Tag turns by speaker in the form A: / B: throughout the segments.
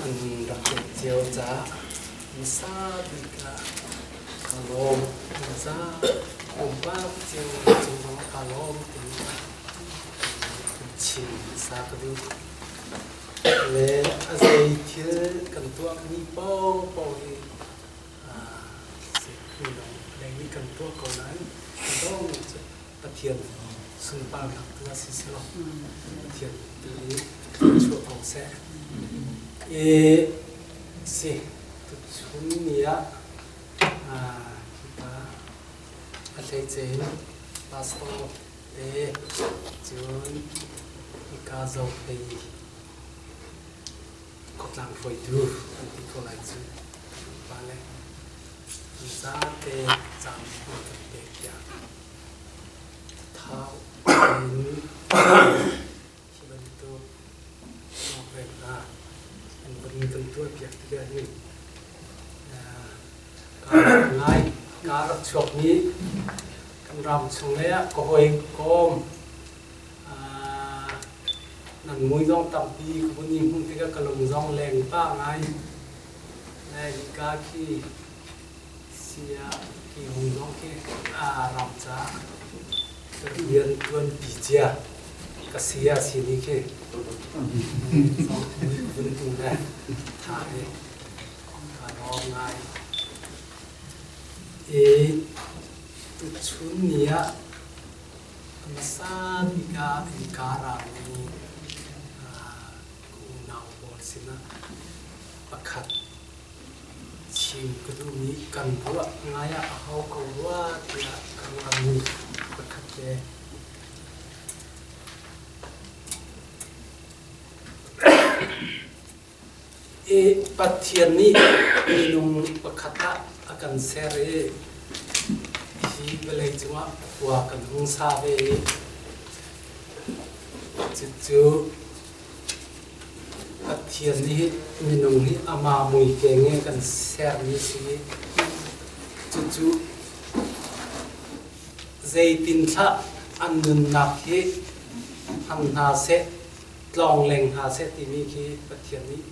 A: An rak pek cio caah hmasa bik ah kaa lawm. Za pumpak cio cung zong kaa lawm timi kha chim hmasa ka duh. Le a zei thil kan tuahmi paohpaoh hi leng nih kan tuah ko nain dong cu Pathian sunparnak tu ah siselaw Pathian tu nih chuah ko seh. I si tuchun ni ah hika a hleice in pastor te cun hika zophei khuatlang hruaitu an ti ko lai cu pa le zate caan an kan pek tiah thau in hi bantuk program hna an vun kan tuahpiak tikah hin ngai ka rak chuakmi kan ram chung le ah ka hawikom Nan mui zong tampi ka vun i hmuh tikah ka lung zong leng pah ngai. Le hika khi sia ki hung zong khi a ram caah ka rian ṭuanpi cia ka sia si ni khi zong mui ka vun hmu le tha i ka lawm ngai. I tuchun ni ah Hmasa bik ah innka rami ka unau pawl sinah pakhat chim ka duhmi kan ruah ngai ah a hau ko rua tiah ka ruahmi pakhat le I Pathian nih minung pakhat ah a kan ser i hi vawlei cungah khua kan hung sa ve i cucu Pathian nih minung hi amah mui keng in kan sermi si i cucu zeitinthlah an nunnak hi hmang hna seh tlawngleng hna seh timi khi Pathian nih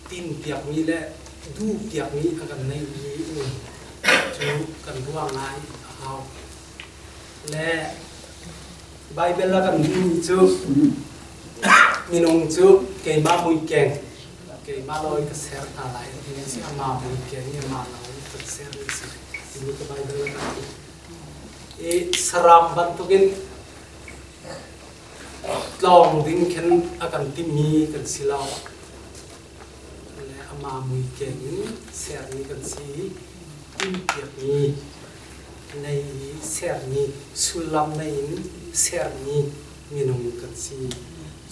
A: tinpiakmi le duhpiakmi a kan neihmi um cu kan ruah ngai a hau. Le Baibal a kan duhmi cu minung cu keimah muikeng keimah lawi ka ser hna lai timi si amah muikeng i amah lawi kan sermi si timi ka Baibal a kan ti. I saram bantukin Tlawng ding khin a kan timmi kan si lo. Le amah mui keng in sermi kan si i timhpiakmi nei i sermi sullam nei in sermi minung kan si.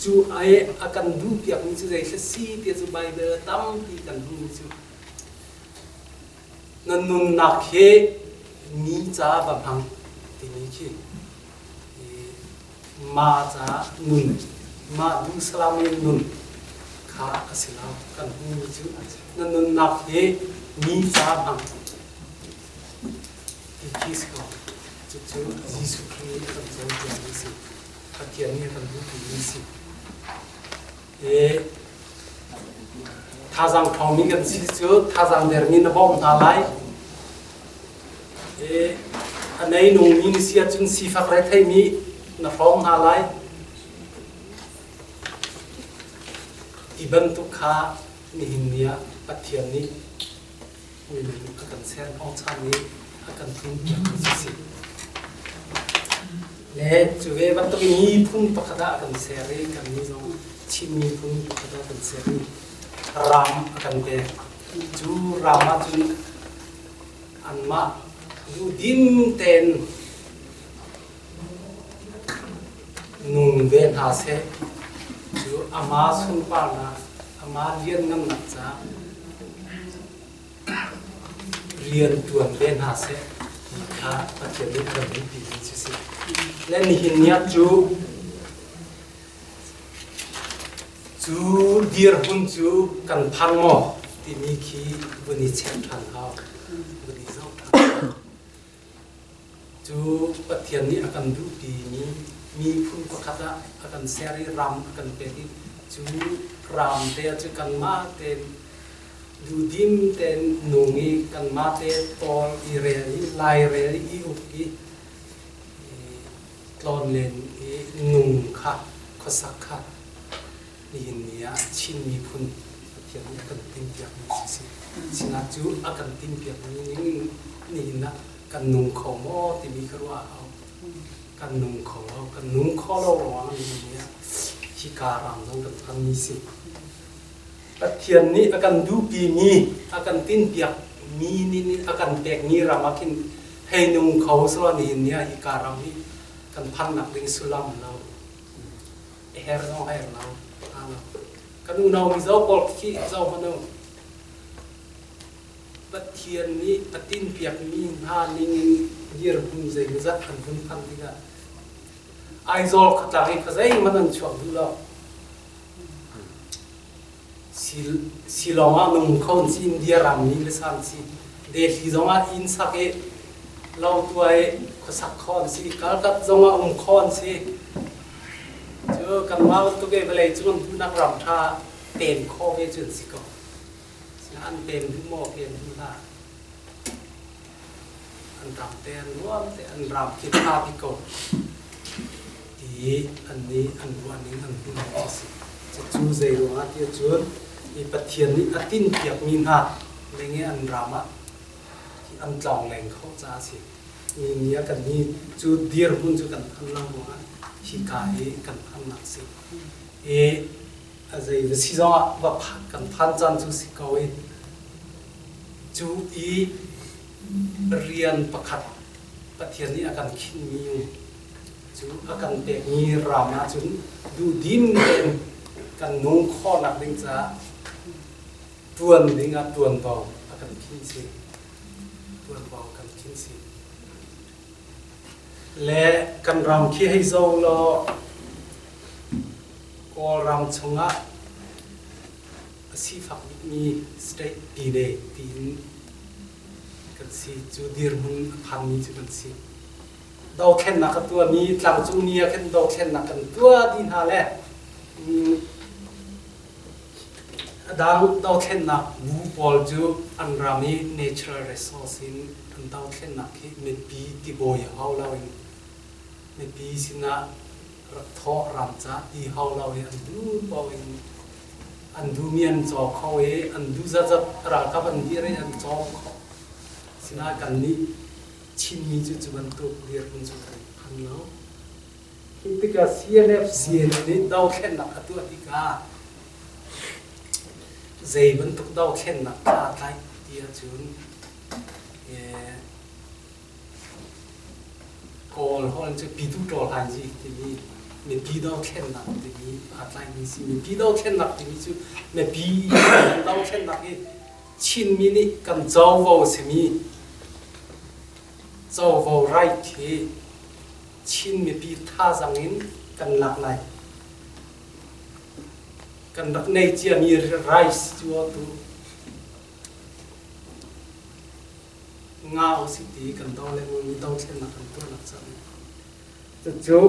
A: Cu ai a kan duhpiakmi cu zei si ti cu Baibal tampi kan hmuhmi cu na nunnak hi mi ca va hmang timi khi Mah caah nun, mah duhsalam in nun kha a si lo. Kan hmuhmi cu na nunnak hi mi ca hmang ti khi si ko. Cucu Jesuh Khrih nih a kan cawnpiakmi a si. Pathian nih a kan duhpimi a si. Thazaang ṭhawngmi kan si cu thazaang dermi na bawmh hna lai. A neinungmi na si ahcun sifak retheimi na hrawng hna lai. Ti bantuk kha nihin ni ah Pathian nih minung a kan ser hnawhchan i a kan tlunpiakmi cu si. Le cu ve bantuk in miphun pakhat ah a kan ser i kannih zong Chin miphun pakhat ah kan ser i ram a kan pek. Cu ram ah cun anmah duhdim tein nung ve hna seh. Cu amah sunparnak, amah lianngannak caah rian ṭuan ve hna seh ti kha Pathian nih a kan duhpimi cu si. Le nihin ni ah cu cu dirhmun cu kan phan maw timi khi vun i check ṭhan hau, vun i zoh ṭhan hau. Cu Pathian nih a kan duhpimi miphun pakhat ah a kan ser i ram a kan pek i. Cu ram te ah cun kanmah tein duhdim tein nung i kanmah te tawl i rel i lairel i uk i tlawnlen i nung kha khuasak kha nihin ni ah Chin miphun Pathian nih a kan tinhpiakmi a si. Sinah cu a kan tinhpiakmi ning in nihin ah kan nung kho maw timi ka ruah a hau. Kan nung kho lo. Kan nung kho lo ruangah nihin ni ah hika ram zong kan phanmi si. Pathian nih a kan duhpimi, a kan tinhpiakmi nih a kan pekmi ram ah khin hei nung kho selaw nihin ni ah hika ram hi kan phannak ding sullam lo. Her zong her lo. Kan unau Mizo pawl khi zoh hmanh u. Pathian nih a tinhpiakmi hna ningin dirhmun zeimawzat an vun phanh tikah Aizawl khuatlang i khuazei hmanh an chuak duh lo. Silawng ah nung kho an si, India ram mi le sa an si. Delhi zongah inn sak i lo tuah i khuasak kho an si. Kalkat zongah um kho an si. Cu kanmah bantuk i vawlei cung an duhnak ram ṭha pem khawh ve cu an si ko. An pem duh maw pem duh hlah. An ram te an nuam te an ram khi ṭha bik ko ti an nih an ruah ning an hmuh ning a si. Cucu zei ruangah ti ahcun hi Pathian nih a tinhpiakmi hna leng i an ram ah an tlawng leng kho caah a si. Mi nih a kan hi cu dirhmun cu kan phan lo ruangah hika hi kan phannak a si. I a zei va si zongah va kan phan caan cu si ko i cu i rian pakhat Pathian nih a kan khinhmi cu a kan pekmi ram ahcun duhdim tein kan nung khawhnak ding caah ṭuan ding ah ṭuanvo a kan khinh si. Ṭuanvo a kan khinh si. Le kan ram khi hei zoh law Kawlram chungah a sifak bikmi state pine tiin kan si. Cu dirhmun a phanmi cu kan si. Dothlennak a tuahmi tlangcung mi ah khin dothlennak kan tuah dih hna le a dang dothlennak bu pawl cu an ram i natural resource in an dothlennak hi mipi tibawi hau loin mipi sinah rak thawh ram ca ti hau lo i an duh paoh in an duhmi an caw kho i an duh zatzat ralkap an dir i an cawm khawh. Sinain kannih Chinmi cu cu bantuk dirhmun cu kan phan lo. Khi tikah CNF CNA nih dothlennak a tuah tikah zei bantuk dothlennak dah aa tlaih ti ahcun Kawl holh cu Pitu Ṭawlhainzi timi mipi dothlennak timi aa tlaihmi si. Mipi dothlennak timi cu mipi dothlennak hi Chinmi nih kan covo simi covo right hi Chin mipi thazaang in kan lak lai. Kan rak nei ciami rice cu atu nga usih ti kan do lengmang mi dothlennak kan tuahnak cang. Cucu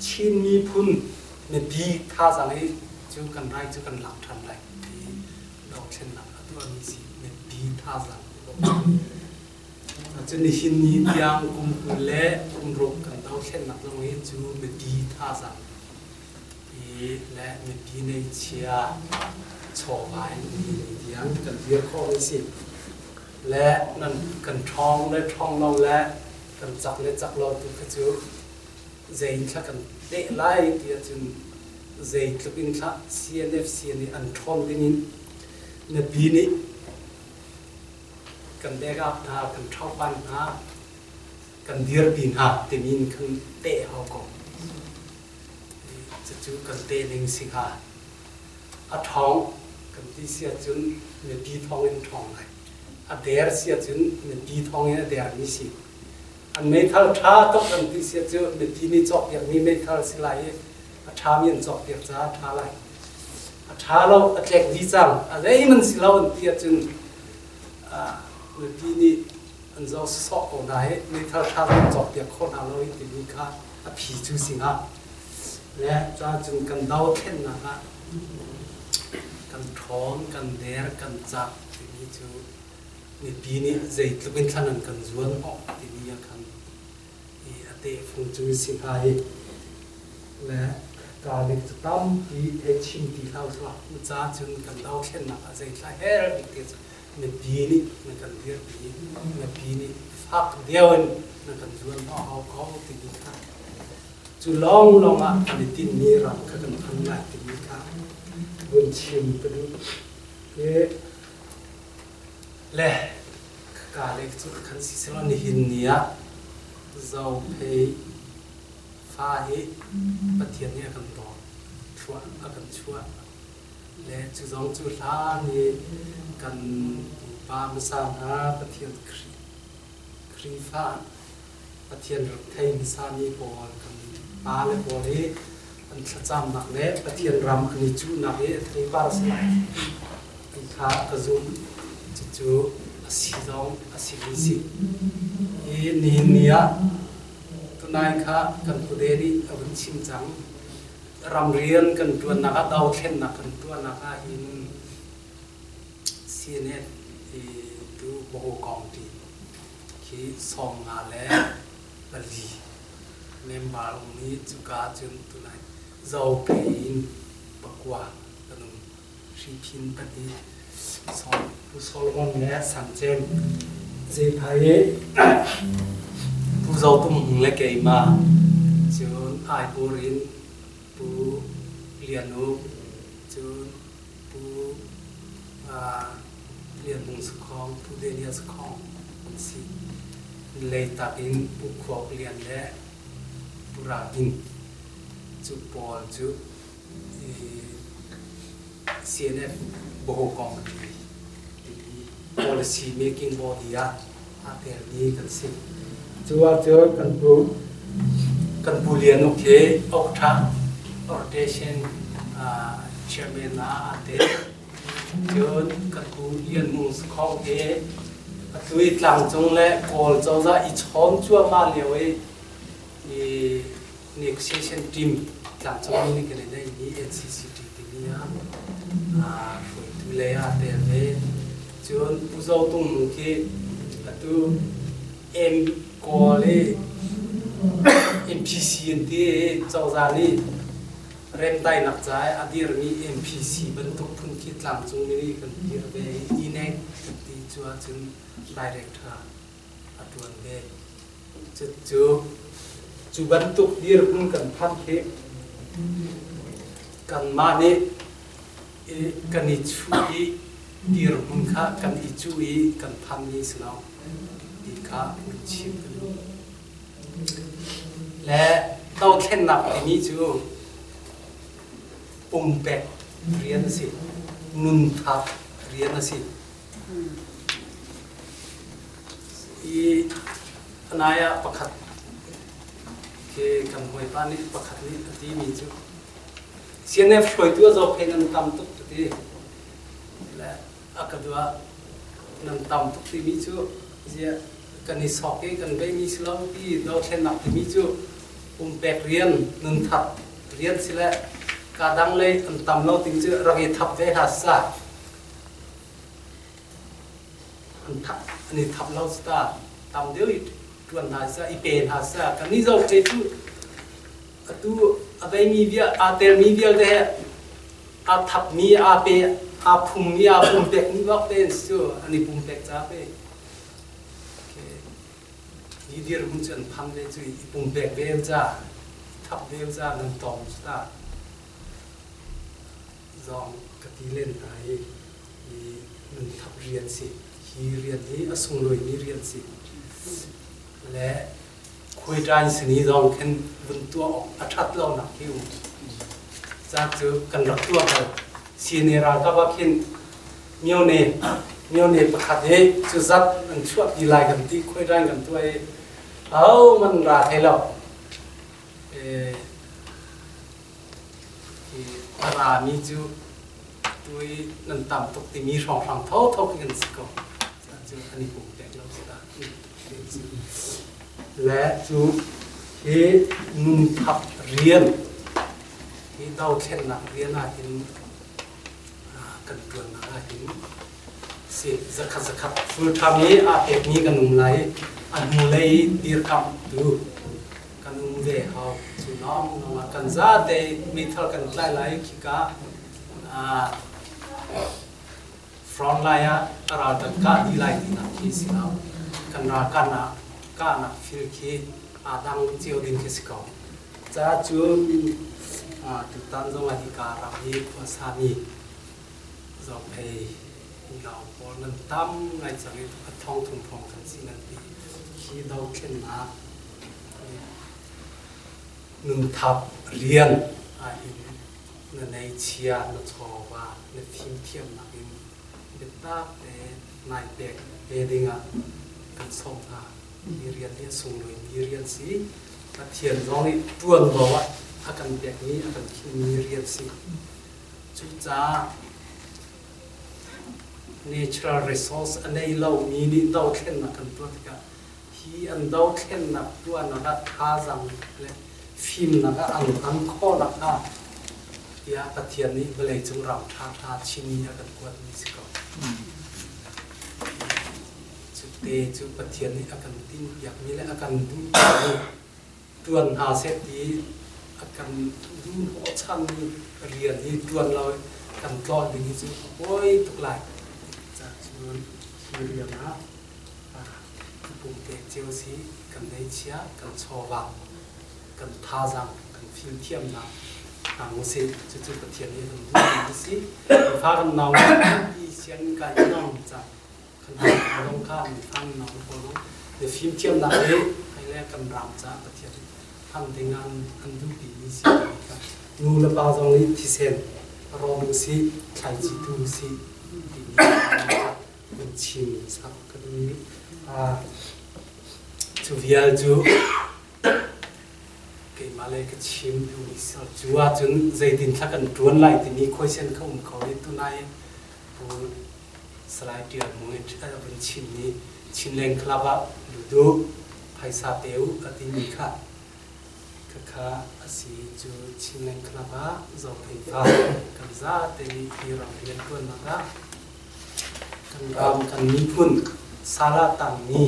A: Chin miphun mipi thazaang hi cu kan rai cu kan lak ṭhan lai ti dothlennak a tuahmi si mipi thazaang. Cun nihin ni tiang kum 20 le kum ruk kan dothlennak zong hi cu mipi thazaang i le mipi neihchia chawva in nihin ni tiang kan dir khawh mi si. Le nan kan ṭhawng le ṭhawng lo le kan cak le cak lo tu kha cu zei in thla kan teh lai ti ahcun zeitluk in thla CNFC nih an ṭhawn ding in mipi nih kan backup hna, kan ṭhopan hna, kan dirpi hna timi in khan teh hau ko. Cucu kan teh ning si hnga. A ṭhawng kan ti si ahcun mipi thawng in ṭhawng lai. A der si ahcun mipi thawng in a dermi si. An meithal ṭha tuk kan ti si ahcun mipi nih cawkpiakmi meithal si lai i a ṭhami an cawkpiak caah a ṭha lai. A ṭha lo, a tlek dih cang, a zeihmanh si lo an ti ahcun mipi nih an zoh sawsawh ko hna i meithal ṭha an cawkpiak khawh hna lo i timi kha a phi cu si hnga. Le cun kan dothlennak ah Kan ṭhawn, kan der, kan cak timi cu mipi nih zeitluk in thlan an kan zuan awk timi ah khan i a tehfung cu si hnga i le garlic cu tampi hei chim ti hlah usih ca cun kan dothlennak ah zeithla her bik te cu mipi nih na kan dirpi, mipi nih fak deuh in na kan zuan a hau ko timi kha cu lawnglawng ah kan i tinhmi ram kha kan phan lai timi kha vun chim ka duh. Le garlic cu khan si selaw nihin ni ah Zophei fa hi Pathian nih a kan dawt, thluah a kan chuah. Le cu zong cu hlan i kan pupa hmasa hna Pathian Khrihfa Pathian rak thei hmasami pawl kan pale pawl hi an thlacamnak le Pathian ram an i cuhnak hi a theipar a si lai ti kha ka zumh. Cucu a si zong a simi si. Hi nihin ni ah tunai kha kan pude nih a vun chim cang. Ramrian kan ṭuannak ah dothlennak kan tuahnak ah hin CNF tu Baho County khi 54 member um i cuka cun tunai Zophei in pakua kan um. Hriphin pahnih Pu Solomon le Sang Cem Zephai i Pu Zo Tum Hmung le keimah cun Aibur in Pu Lian Uk cun Pu Lian Hmung Sakhong, Pu Daniel Sakhong an si. Leitak in Pu Khuak Lian le Pu Ral Hnin cu pawl cu CNF Boho Committee timi policy making body ah aa telmi kan si. Cu ahcun kan pu kan pu Lian Uk hi Okṭha rotation chairman ah aa tel. Cun kan pu Lian Hmung Sakhong hi atu i tlangcung le Kawl cozah i chawn cuahmah lio i negotiation team tlangcungmi nih kan i neihmi NCCT timi ah hruaitu lei ah tel ve. Cun Pu Zo Tung Hmung khi atu M Kawl i MPC an ti i cozah nih remdainak ca i a dirmi MPC bantuk phun khi tlangcungmi nih kan dir ve i INEC kan ti cu ahcun director a ṭuan ve. Cucu cu bantuk dirhmun kan phanh hi kanmah nih kan i chuh i dirhmun kha kan i cuh i kan phanmi si lo ti kha hun chim ka duh. Le dothlennak timi cu pumpek rian a si, nunthap rian a si. Hi nai ah pakhat khi kan hawipa nih pakhat nih a timi cu CNF hruaitu a zawk he nan tam tuk a ti. Le a ka duah nan tam tuk timi cu ziah kan i sok i kan beimi si lo ti dothlennak timi cu pumpek rian nunthap rian si le ka dang lei an tam lo ting cu rak i thap ve hlah sa. An i thap lo cu ta. Tam deuh i ṭuan hna seh, i pe hna seh. Kannih zong te cu atu a veimi vial, aa telmi vialte he aa thapmi, aa pe, aa phummi, aa pumpekmi bak te an si cu an i pumpek ca pe. Hi dirhmun cu an phan ve cu i pumpek ve ca, thap ve ca nan tong cu ta. Zong ka ti len hna i hi nunthap rian si. Hi rian hi a sunglawimi rian si. Le khuaiṭan sini zong khin vun tuah awk a ṭhat lonak hi um. Ca cu kan rak tuah bal. CNA ralkap ah khin myone myone pakhat hi cu zat an chuahpi lai kan ti khuaiṭan kan tuah i ahohmanh ra thei lo. A rami cu tu i nan tam tuk timi hrawnghrang thotho khi kan si ko. Cu an i pumpek lo si ta. Le cu hi nunthap rian Hi dothlennak rian ahhin kan ṭuannak ahhin si zakhat zakhat full time i aa pekmi kan um lai i a hnulei dirkamhtu kan um ve hau. Cu lawng ah kan zate meithal kan tlai lai khika front line ah a ral kan kah dih lai tinak khi si lo. Kan ral kahnak kahnak fil khi aa dang cio ding khi si ko. Ca cun tutan zong ah hika ram hi khuasami zophei unau pawl nan tam ngai cang i a thong thum hrawng kan si nan ti. Hi dothlennak nunthap rian ahhin na neichia, na chawva, na fimthiamnak in biatak te nai pek ve dingah kan sawm hna. Hi rian hi a sunglawimi rian si. Pathian zong nih ṭuanvo ah a kan pekmi, a kan thimmi rian si. Cucaah natural resource a nei lomi nih dothlennak kan tuah tikah hi an dothlennak tuahnak ah thazaang le fimnak ah an hman khawh nakhnga tiah Pathian nih vawleicung ram ṭhaṭha Chinmi a kan kuatmi si ko. Cute cu Pathian nih a kan tinhpiakmi le a kan duhpiakmi ṭuan hna seh ti a kan duhhnawhchanmi rian hi ṭuan lo kan tlawh ding hi cu a pawi tuk lai. Cun hi rian ah pumpek cio si kan ngeihchia, kan chawva, kan thazaang, kan fimthiamnak hna usih. Cucu Pathian nih a kan duhmi a si. Fa kan nau ti sianginn kai nong ca kan dong kha an fang nau ko dong. Na fimthiamnak hi hei le kan ram ca Pathian hman ding an an duhpi mi si kha nu le pa zong nih thisen rawm usih, thlaici tu usih timi kan chim sak ka duh. Cu vial cu keimah le ka chim duhmi si. Cu ahcun zeitin thla kan ṭuan lai timi khuaisen kha um kho i tunai Pu Salai Ṭial Hmung i a vun chimmi Chinland Club ah lut u, phaisa pe u a timi kha khakha a si. Cu Chinland Club ah Zophei fa kan zate nih hi ram rianṭuannak ah Kan ram kan miphun sal ah tangmi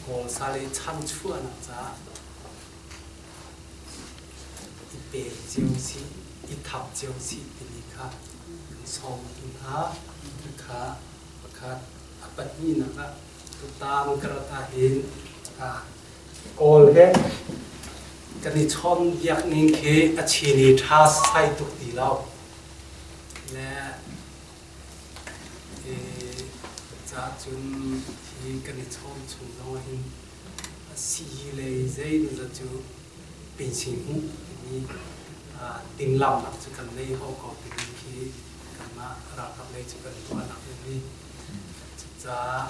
A: Kawl sal i chanchuahnak caah i pe cio sih, i thap cio sih timi kha kan sawm hna. Kha pakhat a pahnihnak ah tutan ka rat ahhin Kawl he kan i chawnbiak ning khi a chini ṭha sai tuk ti lo. Le Caah cun hi kan i chawm chung zong ahhin sii lei zeimawzat cu pensing hmuh timi timhlamhnak cu kan nei hau ko timi khi kanmah ralkap lei cu kan tuahnak ding Cucaah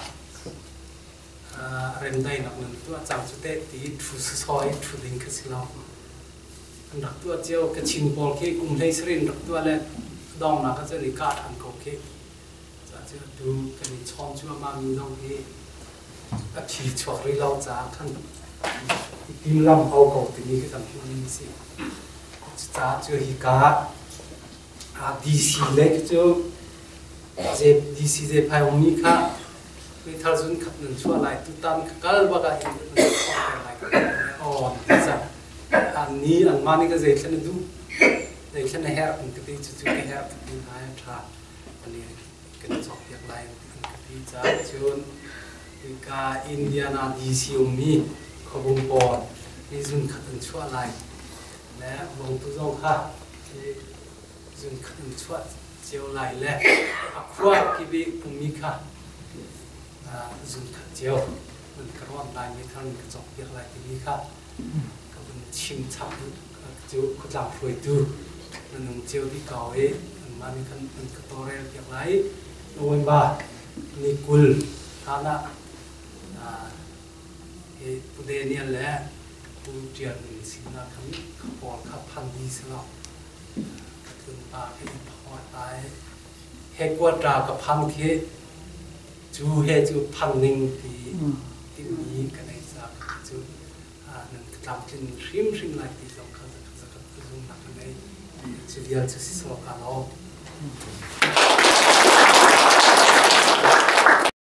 A: remdaihnak nan tuah cang cu teh ti thu sawsawh i thu ding kha si lo. An rak tuah cio. Kachin pawl khi kum hlei sarih in rak tuah le donghnak ah cun i kah ṭhan ko khi. Caah cu atu kan i chawm cuahmah mi zong hi a phi chuak rih lo caah khan i timlam hau ko timi khi kan hmuhmi a si. Cucaah cu hika DC le khi cu DC zephai ummi kha meithal zun khat nan chuah lai tutan ka kal bak ah hin nan chuah lai aw ti cang an ni anmah nih ka zei thlen a duh zei thlen a herh an ka ti cucu ka herh ka ti hna a ṭha ani kan cawk piak lai an ka ti caah cun hika Indiana DC ummi khuabung pawl nih zun khat an chuah lai le vongtu zong kha zun khat an chuah cio lai le a khua kip i ummi kha zun khat cio nan ka ruah lai mi kha nan ka cawk piak lai timi kha ka vun chim chap cu khuatlang hruaitu na nung cio dih ko i anmah nih khan an ka tawlrel piak lai. November ni 20 hlan ah hi Pu Daniel le Pu Ṭial Min sinah khan ka pawl kha phan dih selaw ka tlun pa kha i phawt lai. Headquarter ka phan khi cu he cu phan ning ti timi ka nei caah cu nan ka tlamtlin hrimhrim lai ti zong kha zakat zumnak ka ngei. Cu vial cu si sawh ka lawm.